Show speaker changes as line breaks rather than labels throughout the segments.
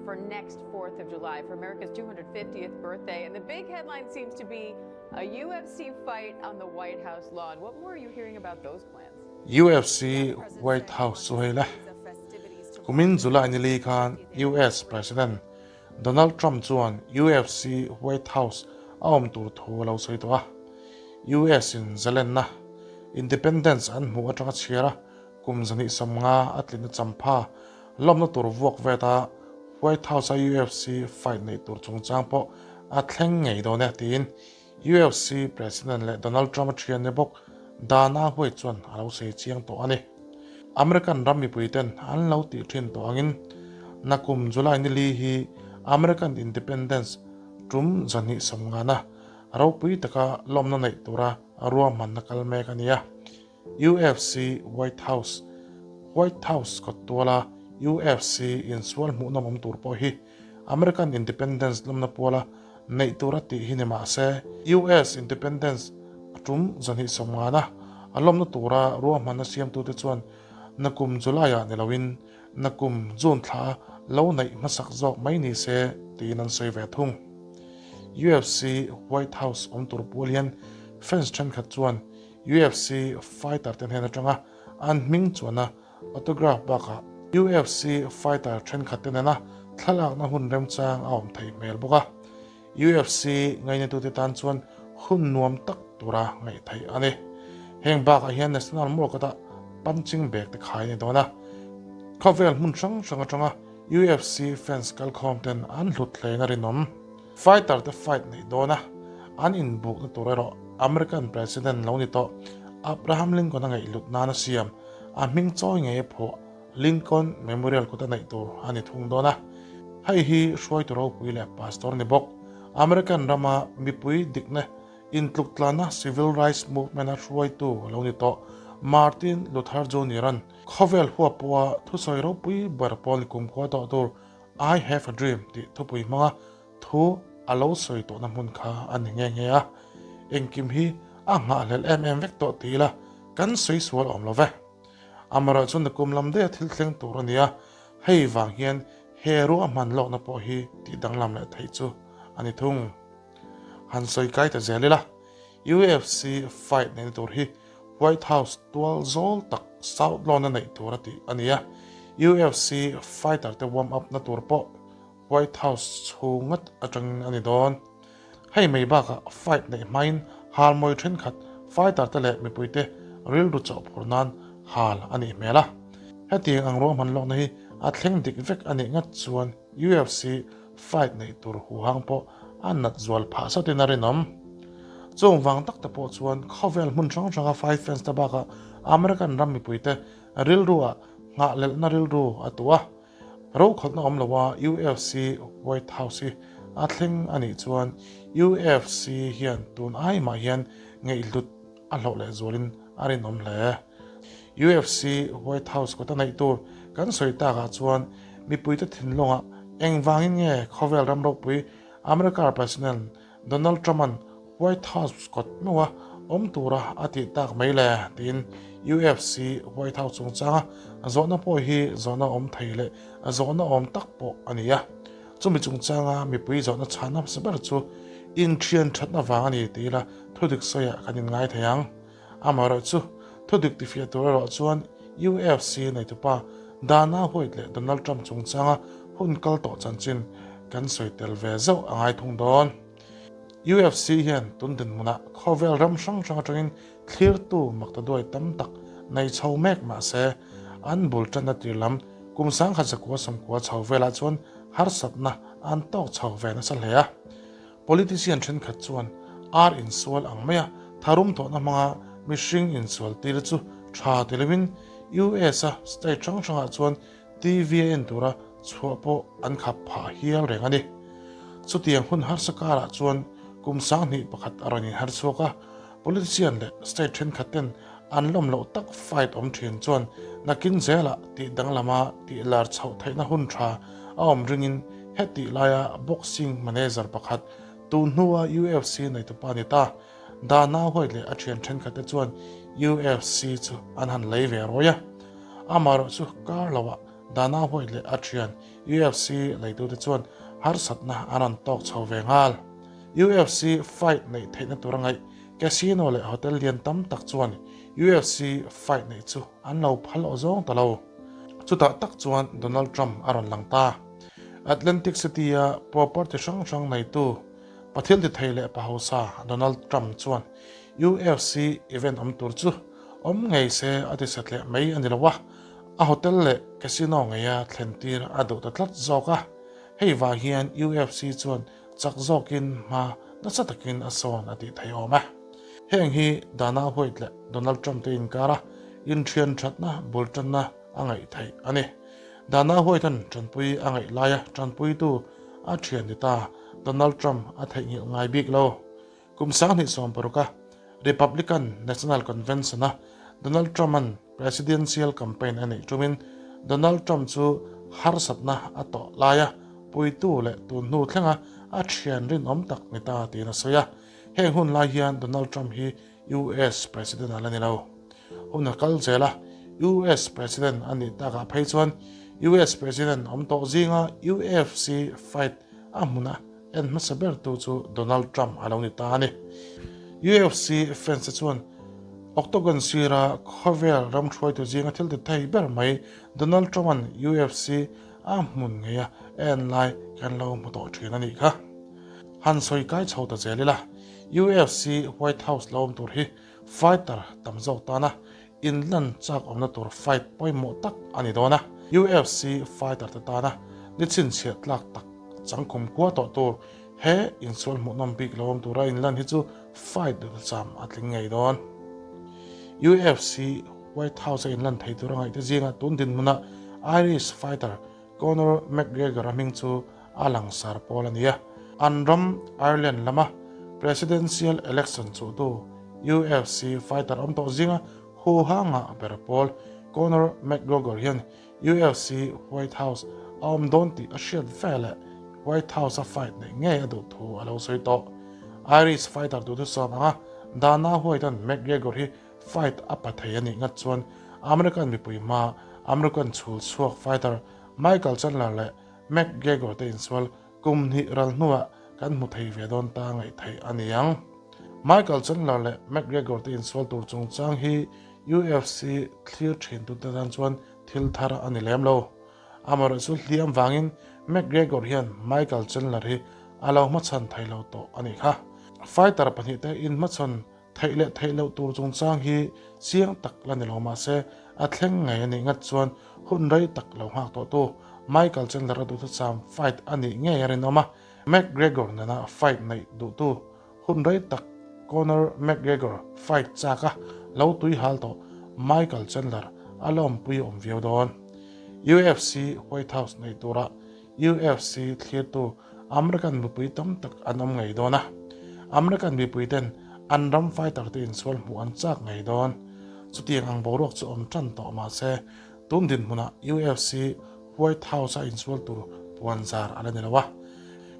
for next 4th of July for America's 250th birthday. And the big headline seems to be a UFC fight on the White House lawn. What more are you hearing about those plans?
UFC White House chu hei le. Kumin July ni li khan US President Donald Trump chuan UFC White House a awm tur thu a lo sawi tawh a. US in zalenna, independence, an hmuh atanga chhiar a, kum 250 a tlinna champha lawmna tur vuak vet a, White House a UFC fight neih tur chungchang pawh a thleng ngei dawn e tiin UFC President leh Donald Trump a thian ni bawk Dana White chuan a lo sawi chiang tawh a ni. American ram mipui ten an lo tih thin tawh angin nakum July ni li hi American Independence tum 250na ropui taka lawmna neih tura ruahmanna kal mek a ni a. UFC White House White House kawt tuala UFC insual hmuhnawm awm tur pawh hi American Independence lawmna puala neih tur a tih hi ni mah se, US Independence a tum 250na a lawmna tura ruahmanna siamtute chuan nakum July-ah ni loin nakum June thla lo neih hmasak zawk mai ni se tiin an sawi ve thung. UFC White House awm tur pual hian fans thenkhat chuan UFC fighter te hnen atanga an hming chuana autograph bakah UFC fighter thenkhat te nena thlalakna hun remchang a awm theih hmel bawk a. UFC ngainatute tan chuan hun nuam tak tura ngaih theih a ni. Heng bakah hian National Mall kawtah punching bag te khai a ni dawn a. Khawvel hmun hrang hrang atanga UFC fans kalkhawm ten an hlut hlein a rinawm. Fighter te fight neih dawn a, an inbukna tur erawh American President lo ni tawh Abraham Lincoln a ngaihhlut nan a siam, a hming chawi ngei a phuah Lincoln Memorial kut a neih tur a ni thung dawn a. Hei hi hruaitu ropui leh pastor ni bawk, American rama mipui dikna intluktlana Civil Rights Movement a hruaitu lo ni tawh Martin Luther Junior-a'n khawvel huap pawha thusawi ropui ber pawl ni kumkhua tawh tur I have a dream tih thupui hmanga thu a lo sawi tawhna hmun kha a ni nghe nghe a, engkim hi a nghahhlelh em em vek tawh ti ila kan sawi sual awm lo ve. Amaherawhchu chuan nakum lam daih a thil thleng tur a ni a, hei vang hian he ruahman lawkna pawh hi tih danglam leh theih chu a ni thung. Han sawi kai ta zel ila, UFC fight neihna tur hi White House tual zawl tak South Lawn a neih tur a tih a ni a, UFC fighter te warm up na tur pawh White House chhung ngat atangin a ni dawn. Hei mai bakah fight neih hmain hal mawi thenkhat fighter te leh mipuite rilru chawhphur nan hal a nih hmel a. Hetiang ang ruahman lawkna hi a thleng dik vek a nih ngat chuan UFC fight neih tur huhang pawh a nat zual phah sawtin a rinawm. Chung vang tak te pawh chuan khawvel hmun hrang hranga fight fans te bakah American ram mipuite rilruah nghahhlelhna rilru a tuh a. Rokhawlhna awm loa UFC White House hi a thleng a nih chuan UFC hian tun ai mah hian ngaihhlut a hlawh leh zualin a rinawm hle. UFC White House kawta neih tur kan sawi takah chuan mipuite thinlungah engvangin nge khawvel ram ropui America President Donald Trump-a'n White House kawt hnuah awm tura a tih tak mai le tiin UFC White House chungchanga zawhna pawh hi zawhna awm thei leh zawhna awm tak pawh a ni a. Chumi chungchanga mipui zawhna chhan hmasa ber chu inthian thatna vang a ni ti ila thudik sawiah kan inngai thei ang. Amaherawhchu, thudik tifiah tur erawh chuan UFC neitupa Dana White leh Donald Trump chungchanga hun kal tawh chanchin kan sawi tel ve zauh a ngai thung dawn. UFC hian tun dinhmunah khawvel ram hrang hrang atangin thlirtu maktaduai tam tak nei chho mek mah se, an bul tanna tir lam kum 1990 chho velah chuan harsatna an tawk chho ve nasa hle a. Politician thenkhat chuan ar insual ang maia tharum thawhna hmanga mihring insual tir chu tha ti loin US-a state hrang hrangah chuan TV a en tura chhuah pawh an khap phah hial reng a ni. Chutiang hun harsa karah chuan kum 2001 a rawn inher chhuak a, politician leh state thenkhat ten an lawm loh tak fight awm thin chuan nakin zelah tih danglama tih lar chhoh theihna hun tha a awm ringin hetih laia boxing manager pakhat tun hnua UFC neitupa ni ta Dana White leh a thian thenkhat te chuan UFC chu an han lei ve rawi a. Amaherawhchu kar loah. Dana White leh a thian UFC leitute chuan harsatna an rawn tawk chho ve nghal. UFC fight neih theihna tura ngaih casino leh hotel lian tam tak chuan UFC fight neih chu an lo phal aw zawng ta lo. Chutah tak chuan Donald Trump a rawn lang ta. Atlantic City-a property hrang hrang neitu pathil ti thei leh pahausa Donald Trump chuan UFC event awm tur chu awm ngei se a ti satliah mai a ni lo a, a hotel leh casino ngeia thlen tir a duh ta tlat zawk a. Hei vang hian UFC chuan chak zawkin hma nasa takin a sawn a tih thei awm e. Heng hi Dana White leh Donald Trump te inkara inthian thatna bul tanna a ngaih theih a ni. Dana White-a'n tanpui a ngaih laia tanpuitu a thian ni ta Donald Trump a theihnghilh ngai bik lo. Kum 2016-a Republican National Convention-a Donald Trump-a'n presidential campaign a neih tumin Donald Trump chu harsatna a tawh laia puitu leh tun hnu thlenga a thian rinawm tak ni ta tiin a sawi a. Heng hun lai hian Donald Trump hi US President a la ni lo. Hun a kal zel a, US President a nih takah phei chuan US President awm tawh zinga UFC fight a hmuna en hmasa bertu chu Donald Trump a lo ni ta a ni. UFC fans te chuan Octagon sira khawvel ram hruaitu zinga thil ti thei ber mai Donald Trump-a'n UFC a hmun ngeia en lai kan lo hmu tawh thin a nih kha. Han sawi kai chho ta zel ila, UFC White House lo awm tur hi fighter tam zawk tana inlan chak awmna tur fight pawimawh tak a ni dawn a. UFC fighter te tana ni chhinchhiah tlak tak changkhum khua tawh tur he insual hmuhnawm bik lo awm tura inlan hi chu fight duhna cham a tling ngei dawn. UFC White House a inlan thei tura ngaihte zinga tun dinhmuna Irish fighter Conor McGregor-a hming chu a langsar pawl a ni a. An ram Ireland lama presidential election chuhtu UFC fighter awm tawh zinga huha ngah ber pawl Conor McGregor hian UFC White House a awm dawn tih a hriat veleh White House-a fight neih ngei a duh thu a lo sawi tawh. Irish fighter duhthusam anga Dana White-a'n McGregor hi Fight a pa thei a nih ngat chuan American mipui hma American chhul chhuak fighter Michael Chandler leh McGregor te insual kum hnih ral hnuah kan hmu thei ve dawn ta ngaih theih a ni ang. Michael Chandler leh McGregor te insual tur chungchang hi UFC thlir thin tute tan chuan thil thar a ni lem lo. Amaherawhchu hliam vangin McGregor hian Michael Chandler hi a lo hmachhan thei lo tawh a nih kha. Fighter pahnihte inhmachhawn Theih leh theih loh tur chungchang hi chiang tak la ni lo mahse a thleng ngei a nih ngat chuan hun rei tak lo nghak tawhtu Michael Chandler a duhthusam fight a nih ngei a rinawm a, McGregor nena fight neih duhtu hun rei tak Conor McGregor fight chak a lo tui hal tawh Michael Chandler a lawmpui awm viau dawn. UFC White House neih turah UFC thlirtu American mipui tam tak an awm ngei dawn a, American mipui ten an ram fighter te insual hmuh an chak ngei dawn. Chutiang ang boruak chu awm tan tawh mahse, tun dinhmunah UFC White House a insual tur puan zar a la ni lo a.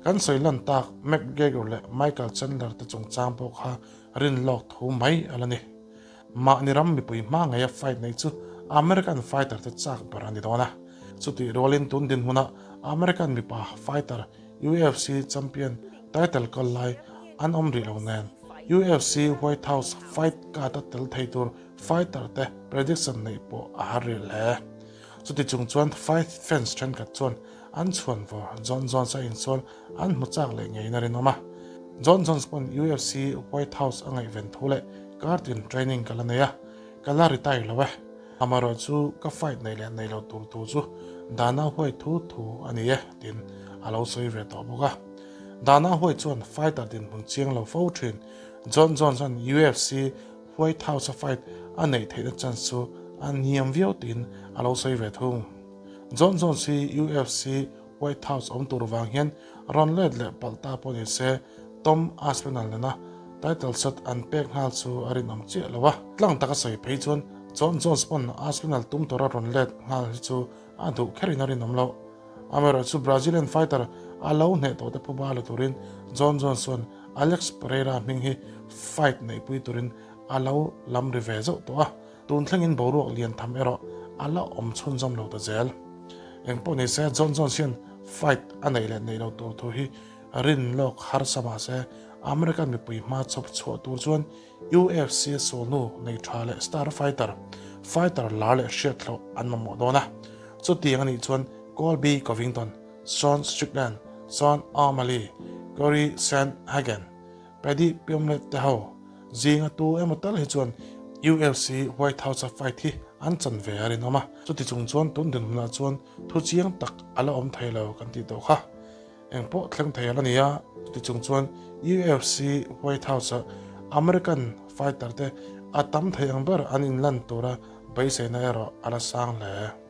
Kan sawi lan tak McGregor leh Michael Chandler te chungchang pawh kha rin lawk thu mai a la ni. Mahni ram mipui hma ngeia fight neih chu American fighter te chak ber a ni dawn a. Chutih rualin tun dinhmunah American mipa fighter UFC champion title kal lai an awm rih lo nen UFC White House fight card a tel thei tur fighter te prediction neih pawh a har rih hle. Chuti chung chuan fight fans thenkhat chuan an chhuan vawr Jon Jones a insual an hmu chak leh ngeiin a rinawm a. Jon Jones pawn UFC White House a ngaihven thu leh kartin training ka la nei a, ka la retire lo e. Amaherawh chu ka fight nei leh nei lo tur tu chu Dana White thu thu a ni e tiin a lo sawi ve tawh bawk a. Dana White chuan fighter dinhmun chiang lo fo thin Jon Jones an UFC White House a fight a neih theihna chance chu a hniam viau tiin a lo sawi ve thung. Jon Jones hi UFC White House awm tur vang hian rawn let leh palh ta pawh ni se, Tom Aspinall nena title shot an pek nghal chu a rinawm chiah lo a. Tlang taka sawi phei chuan Jon Jones pawn Aspinall tum tura rawn let nghal hi chu a duh kherin a rinawm lo. Amaherawhchu Brazilian fighter a lo hneh tawh te phuba la turin Jon Jones chuan Alex Pereira hming hi fight neihpui turin a lo lam ri ve zauh tawh a. Tun thlengin boruak lian tham erawh a la awm chhunzawm lo ta zel. Engpawh ni se Jon Jones hian fight a neih leh neih lo tur thu hi rin lawk harsa mah se American mipui hma chhawp chhuah tur chuan UFC sulhnu nei tha leh star fighter, fighter lar leh hriat hlauh an mamawh dawn a. Chutiang a nih chuan Colby Covington, Sean Strickland, Sean O'Malley, Cory Sandhagen, Paddy Pimblett te ho zinga tu emaw tal hi chuan UFC White House-a fight hi an chan ve a rinawm a. Chuti chung chuan tun dinhmunah chuan thu chiang tak a la awm thei lo kan tih tawh kha. Eng pawh thleng thei a la ni a, chuti chung chuan UFC White House-a American fighter te a tam thei ang ber an inlan tura beiseina erawh a la sang hle.